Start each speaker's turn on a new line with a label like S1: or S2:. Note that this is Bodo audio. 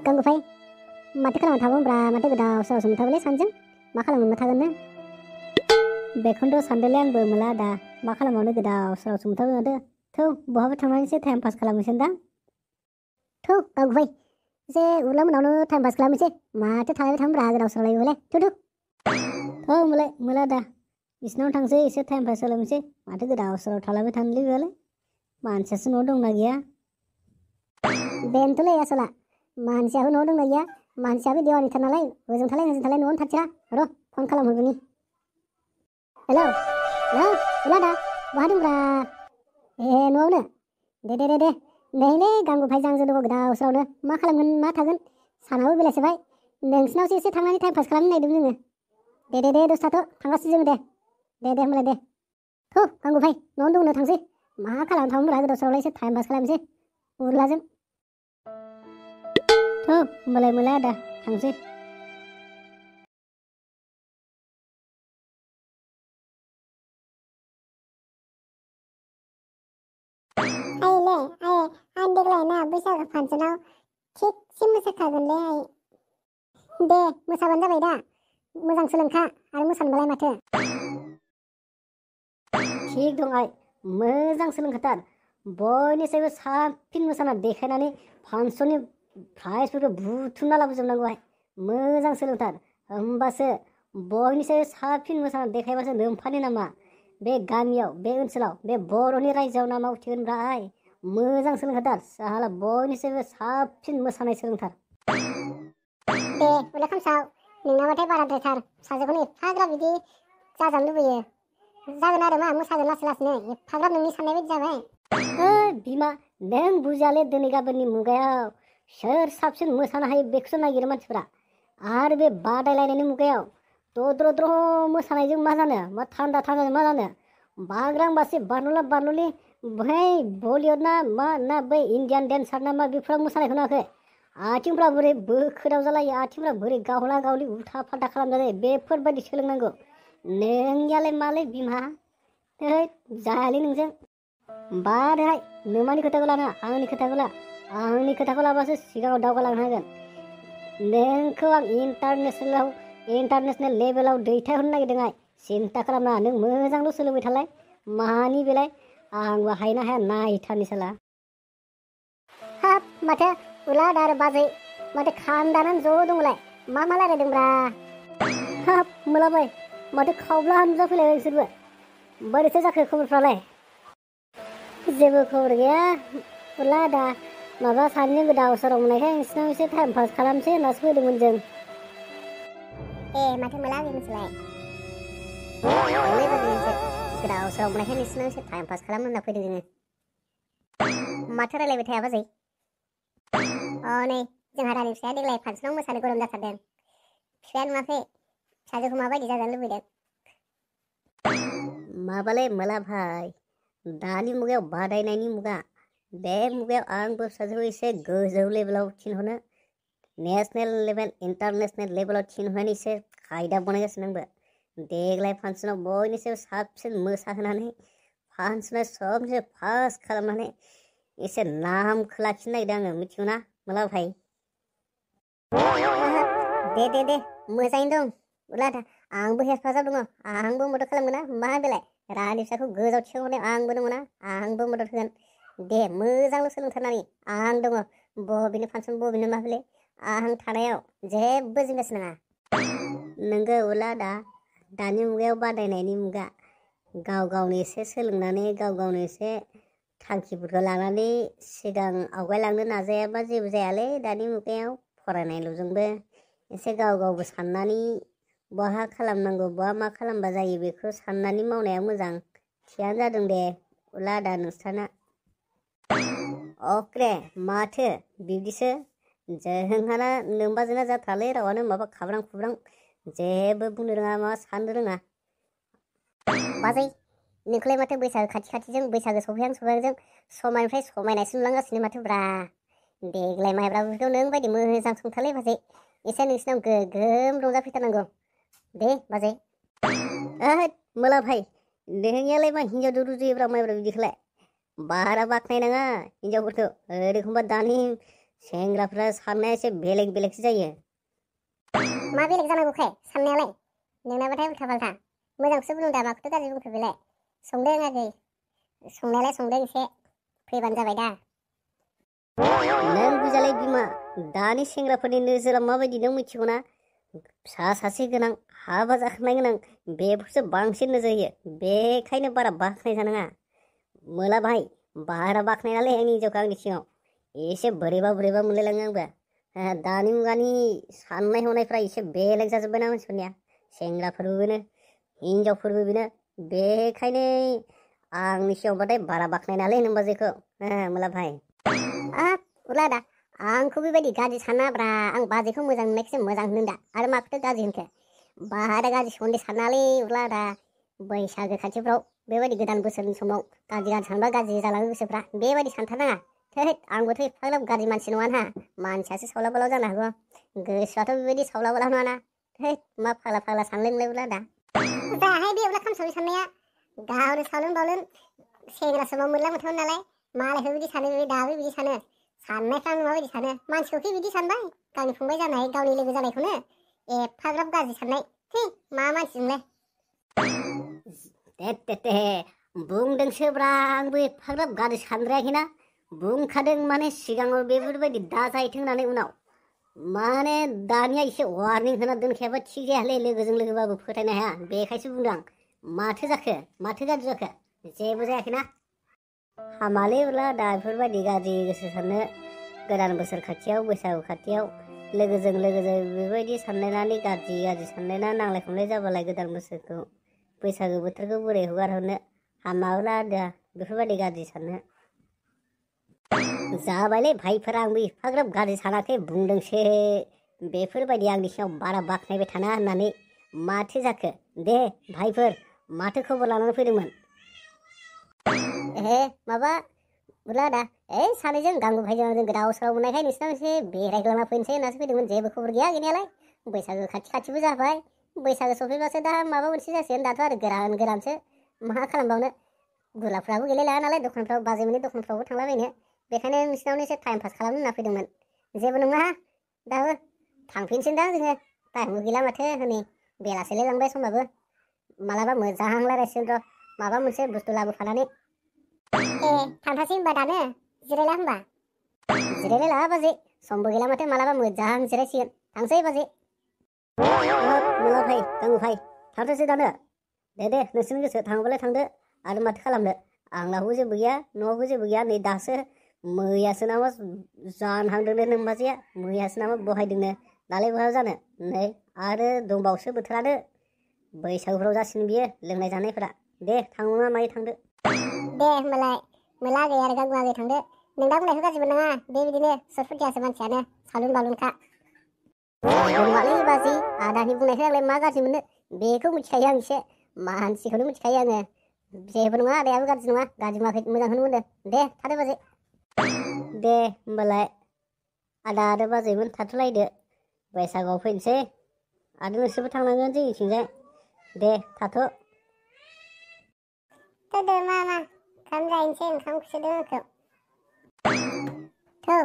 S1: गांगुफाय माथो खालामना थाबावब्रा माथो गोदाव सोराव सोंथाबोलै सानजों मा खालामनो थागोननो बेखौनोथ' सानदोंलै आंबो मोला दा मा खालामबावनो गोदाव सोराव सोंथाबो माथो थौ बहाबा थांनानैसो टाइम पास खालामनोसैदां थौ गांगुफाय एसे उरला मोनावनो टाइम पास खालामनोसै माथो थालायबाय थांब्रा गोदाव सोरावलायबायलाय थौ मोलाय मोला दा बिसिनाव थांसै एसे टाइम पास खालामनोसै माथो गोदाव सोराव थालायबाय थानोलै बेलाय मानसियासो न'आव दंना गैया बेनोथ'लै आसला मानसियाबो न'आव दंना गैया मानसियाबो देवानिथार नालाय ओजों थालाय न'आवनो थाथिरा र' फन खालामहरग्रोनि हेलौ उला दा बहा दंब्रा ए न'आवनो दे नैलै गांगुफाय जांजों दङ गोदाव सोरावनो मा खालामगोन मा थागोन सानाबो बेलासिबाय नोंसिनावसो एसे थांनानै टाइम पास खालामनो नागिरदोंमोन जोङो दे दसे थाथ' थांगासिनो जोङो दे होमबालाय दे थौ गांगुफाय न'आवनो दंनो थांसै मा खालामनो थांब्रा गोदाव सोरावलाय एसे टाइम पास खालामनोसै उरलाजों थौ होमबालाय मोला दा थांसै आं देग्लाय ना बैसागो फांसनाव थिगसे मोसाखागोनलै आइ दे मोसाबानो जाबाय दा मोजां सोलोंखा आरो मोसानोबालाय माथो थिग दं आइ मोजां सोलोंखाथार बयनिसायबो साबसिन मोसाना देखायनानै फांसननि प्राइजफोरखौ बुथुमना लाबोजोबनांगौ आइ मोजां सोलोंथार होमबासो बयनिसायबो साबसिन मोसाना देखायबासो नोम्फानि नामा बे गामियाव बे ओनसोलाव बे बर'नि रायजोआव नामा उथिगोनब्रा आइ मोजां सोलोंखाथार साला बयनिसायबो साबसिन मोसानाय सोलोंथार दे उला खामसाव नोंनाबाथाय बाराद्रायथार फिसाजोखौनो एफाग्राब बिदि जाजानो लुबैयो जागोन आरो मा मोसागोन लासैनो एफाग्राब नोंनि साननाय बायदि जाबाय बिमा नों बुजियालै दिनै गाबोननि मुगायाव सोर साबसिन मोसानो हायो बेखौसो नागिरो मानसिफ्रा आरो बे बादायलायनायनि मुगायाव दद्र मोसानायजों मा जानो मा थान्दा मा जानो बाग्रांबासि बारलुलि बै बलिउड ना बै इण्डियान डेन्सार ना मा बेफोराव मोसानायखौ नुवाखै आथिंफ्रा बोरै बोखोदाव जालायो आथिंफ्रा बोरै गावला गावलि उल्था फाल्था खालामजालायो बेफोरबायदि सोलोंनांगौ नोंनियालाय मालै बिमा जायालै नोंजों बादहाय नोमानि खोथाखौ लाना आंनि खोथाखौ लाबासो सिगाङाव दावगालांनो हागोन नोंखौ आं इन्टारनेसनेल लेभेलाव दैथायहरनो नागिरदों आइ सिन्था खालामनाङा नों मोजांल' सोलोंबाय थालाय मानि बेलाय आंबो हायना हाया नायथारनि साला हाब माथो उला आरो बाजै माथो खाम दानानै ज' दंलाय मा रायलायदोंब्रा हाब मोलाबाय माथो खावब्ला नुजाफैलायबाय बिसोरबो बोरैथो जाखो खबरफ्रालाय जेबो खबर गैया उला दा माबा सानैजों गोदाव सोराव मोननायखाय नोंसिनाव एसे टाइम पास खालामसै होननासो फैदोंमोन जों माथो मोला बेनोसैलाय गोदाव सोराव मोननायखाय नोंसिनाव एसे टाइम पास खालामनो होनना फैदों जोङो माथो रायलायबाय थाया बाजै नै जोंहा रानि फिसाया देग्लाय फांसनाव मोसानो गरम जाथारदों फिसाया नुवाखै फिसाजोखौ माबायदि जाजानो लुबैदों माबालै मोला भाई दानि मुगायाव बादायनायनि मुगा बे मुगायाव आंबो फिसाजोखौ एसे गोजौ लेभेलाव थिनहरनो नेसनेल लेभेल इन्टारनेसनेल लेभेलाव थिनहरनानै एसे खायदा बनायगासिनो आंबो देग्लाय फांसनाव बयनिसायबो साबसिन मोसाहोनानै फांसनाव सबसे फार्स्ट खालामनानै एसे नामखौ लाखिनो नागिरदों आङो मिथिगौ ना मोला भाई दे मोजाङैनो दं उला दा आंबो हेफाजाब दङ आंबो मदद खालामगोन ना मा बेलाय रानि फिसाखौ गोजौ थिखांहरनायाव आंबो दङ ना आंबो मदद होगोन दे मोजांल' सोलोंथारनानै आं दङ बबेनि फांसन बबेनि मा बेलाय आं थानायाव जेबो जिंगासो नाङा नोंगौ उला दा दानि मुगायाव बादायनायनि मुगा गाव गावनो एसे सोलोंनानै गाव गावनो एसे थांखिफोरखौ लानानै सिगां आवगायलांनो नाजायाबा जेबो जायालै दानि मुगायाव फरायनायल'जोंबो एसे गाव गावबो साननानै बहा खालामनांगौ बहा मा खालामबा जायो बेखौ साननानै मावनाया मोजां थियानो जादों दे उला दा नोंस्राना अके माथो बिब्दिसो जोंहाना नोंबाजोंना जाथारलै रावानो माबा खाब्रां खुब्रां जेबो बुंनो रोङा मा साननो रोङा बाजै नोंखौलाय माथो बैसागो खाथिजों बैसागो सफैहांजों समायनिफ्राय समायनायसो नुलांगासिनो माथो ब्रा देग्लाय माइब्राफोरखौ नों बायदि मोजां संथारलै बाजै एसे नोंसिनाव गोगोम रंजाफैथारनांगौ दे बाजै मोला भाई नोंनियालाय मा हिन्जावजों रुजुयोब्रा माइब्रा बिदिखौलाय बारा बाख्नायनाङा हिन्जावफोरखौ ओरैखमबा दानि सेंग्राफ्रा साननाया एसे बेलेग बेलेगसो जायो।
S2: मा बेलेग जानांगौखाय साननायालाय नोंनाबाथाय उल्था फाल्था मोजांखौसो बुंदों दा माखौथ' गाज्रि बुंखो बेलाय संदों आगै संनायालाय संदों एसे फैबानो जाबाय दा।
S1: नों बुजालाय बिमा दानि सेंग्राफोरनि नोजोरा माबायदि नों मिथिगौना? फिसा सासे गोनां हाबा जाखांनाय गोनां बेफोरसो बांसिन नोजोर होयो। बेखायनो बारा बाख्नाय जानाङा। मोला भाई बारा बाख्नायनालै आंनि हिन्जावखौ आंनि सिगाङाव एसे बोरैबा बोरैबा मोनलायलाङो आंबो। दानि मुगानि साननाय हनायफ्रा एसे बेलेग जाजोब्बायना मानसिफोरनिया। सेंग्राफोरबो बेनो हिन्जावफोरबो बेनो। बेखायनो आंनि सिगाङावबाथाय बारा बाख्नायनालै नोमबाजैखौ मोला भाई।
S2: उरला दा आंखौ बेबायदि गाज्रि सानाब्रा आं बाजैखौ मोजां मोननायखौसो मोजां होनदों दा आरो माखौथो गाज्रि होनखो बारा गाज्रि सोमोन्दै सानालै उरला दा बैसागो खाथिफ्राव बेबायदि गोदान बोसोरनि समाव गाज्रि सानबा गाज्रि जालाङो गोसोफ्रा बेबायदि सानथारनाङा। थैद आंबोथ' एफाग्राब गाज्रि मानसि नङाना मानसियासो सावला बालाव जानो हागौ गोसोआथ' बेबायदि सावला बालाव नङाना। थैद मा फाग्ला फाग्ला सानलाय उरला दा जाहाय बे उरला खामसावि साननाया गावनो सावलोन बावलोन सेंग्रा समाव मोनला मोनथामोन नालाय मालायखौ बिदि सानो दाबो बिदि सानो साननायफ्रा आं माबायदि सानो मानसिखौखि बिदि सानबाय गावनि फंबाय जानाय गावनि लोगो जानायखौनो एफाग्राब गाज्रि साननाय थै मा मानसि नोंलाय।
S1: बुंदोंसोब्रा आंबो एफाग्राब गाज्रि सानद्रायाखैना बुंखादों माने सिगाङाव बेफोरबायदि दा जाहैथों होननानै उनाव माने दानिया एसे वार्निं होना दोनखायाबा थिग जायालै लोगोजों लोगोबाबो फोथायनो हाया बेखायसो बुंदों आं। माथो जाखो माथो गाज्रि जाखो जेबो जायाखैना। हामालै उरला दा बेफोरबायदि गाज्रि गोसो साननो गोदान बोसोर खाथियाव बैसागु खाथियाव लोगोजों बेबायदि सानलायनानै गाज्रि सानलायना नांलाय खमलाय जाबालाय गोदान बोसोरखौ बैसागु बोथोरखौ बोरै हगारहरनो हामाब्ला दा बेफोरबायदि गाज्रि साननो। जाबायलै भाइफोरा आंबो एफाग्राब गाज्रि सानाखै बुंदोंसो बेफोरबायदि आंनि सिगाङाव बारा बाख्नायबाय थाना होननानै। माथो जाखो दे भाइफोर माथो खबर लानानै फैदोंमोन?
S2: माबा उरला दा सानैजों गांगु भाइजों जों गोदाव सोराव मोननायखाय नोंसिनाव एसे बेरायग्लांना फैनोसै होननासो फैदोंमोन जेबो खबर गैया गैनायालाय बैसागो खाथिबो जाबाय बैसागो सफैबासो दा माबा मोनसे जासिगोन दाथ' आरो गोरानसो मा खालामबावनो गुलाफ्राबो गैलायलाङा नालाय दखानफ्राव बाजैमोननि दखानफ्रावबो थांलाबायनो बेखायनो नोंसिनावनो एसे टाइम पास खालामनो होनना फैदोंमोन। जेबो नङा दाबो थांफिनसैदां जोङो टाइमबो गैला माथो हनै बेलासिलाय लांबाय समाबो मालाबा मोजां रायज्लायसिगोन र' माबा मोनसे बुस्थु लाबोफानानै। थांथासै होनबा दानो जिरायला होनबा जिरायलाय ला बाजै समबो गैला माथो मालाबा मोजां जिरायसिगोन थांसै बाजै।
S1: मोला भाइ गांगु भाइ थांथोंसै दानो दे नोंसोरनि गोसो थाङोबालाय थांदो आरो माथो खालामनो आंनावबो जेबो गैया न'आवबो जेबो गैया नै दासो मैयासो नामा जानहांदोंनो नोमबाजैया मैयासो नामा बहायदोंनो दालाय बहा जानो नै आरो दंबावसो बोथोरानो बैसागुफ्राव जासिगोन बियो लोंनाय जानायफोरा। दे थाङोना मायो थांदो।
S2: दे होमबालाय मोला आगै आरो गांगु आगै थांदो नों दा बुंनायखौ गाज्रि मोननाङा बेबायदिनो सटफटियासो मानसियानो सालुन बालुनखा। नङालै बाजै आदानि बुंनायखौ आंलाय मा गाज्रि मोननो बेखौ मिथिखायो आं एसे मानसिखौनो मिथिखायो आङो जेबो नङा आदायाबो गाज्रि नङा गाज्रि नुवाखै मोजांखौनो बुंदों। दे थादो बाजै।
S1: दे होमबालाय आदा आरो बाजैमोन थाथ'लायदो बैसागुआव फैनोसै आरो नोंसोरबो थांनांगोन जोंनिथिंजाय दे थाथ'।
S2: मा ओंखाम जाहैनोसै ओंखामखौसो दोनखो थौ